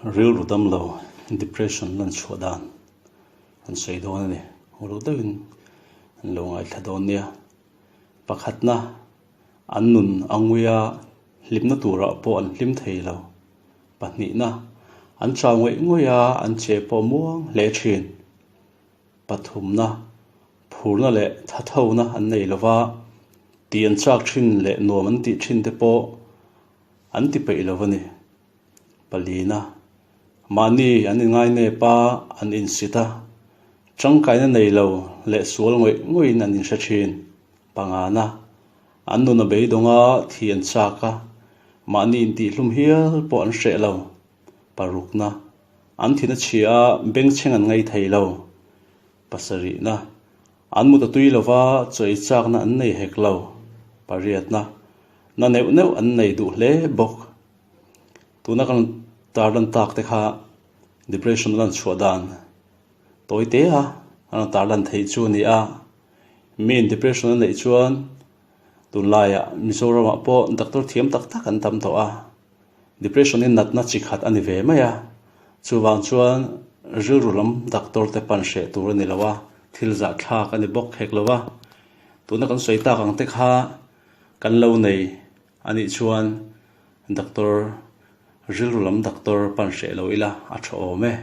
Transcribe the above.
Rilru damlo, depression lan chhuah dan an sawi dawn a ni. Uluk deuhin an lo ngaithla dawn nia. Pakhatna, an nun a ngui a, hlimna turah pawh an hlim thei lo. Pahnihna, an chau ngawih ngawih a, an che pawh muang hle thin. Pathumna, phurna leh thathona an nei lo va, tih an chak thin leh nuam an tih thin te pawh an ti peih lo a ni. Palina, mahni an inngainep a, an insit a, tangkaina nei lo leh sual ngawih ngawih-in an inhre thin. Pangana, an nun a beidawng a, thi an chak a, mahni intihhlum hial pawh an hreh lo. Parukna, an thin a chhia a, bengchheng an ngai thei lo. Pasarihna, an mut a tui lo va, chaw ei chakna an nei hek lo. Pariatna, na neuh neuh an nei duh hle bawk. Tuna kan tarlan tak te kha depression lan chhuah dan tawi te a an rawn tarlan theih chu a ni a. Miin depression a neih chuan tunlaiah Mizoramah pawh doctor thiam tak tak an tam tawh a. Depression hi natna chi khat a ni ve mai a, chuvang chuan rilru lam doctor te pan hreh tur a ni lo a, thil zahthlak a ni bawk hek lo a. Tuna kan sawi tak ang te kha kan lo nei a nih chuan doctor rilru lam doctor pan hreh lo ila a tha awm e.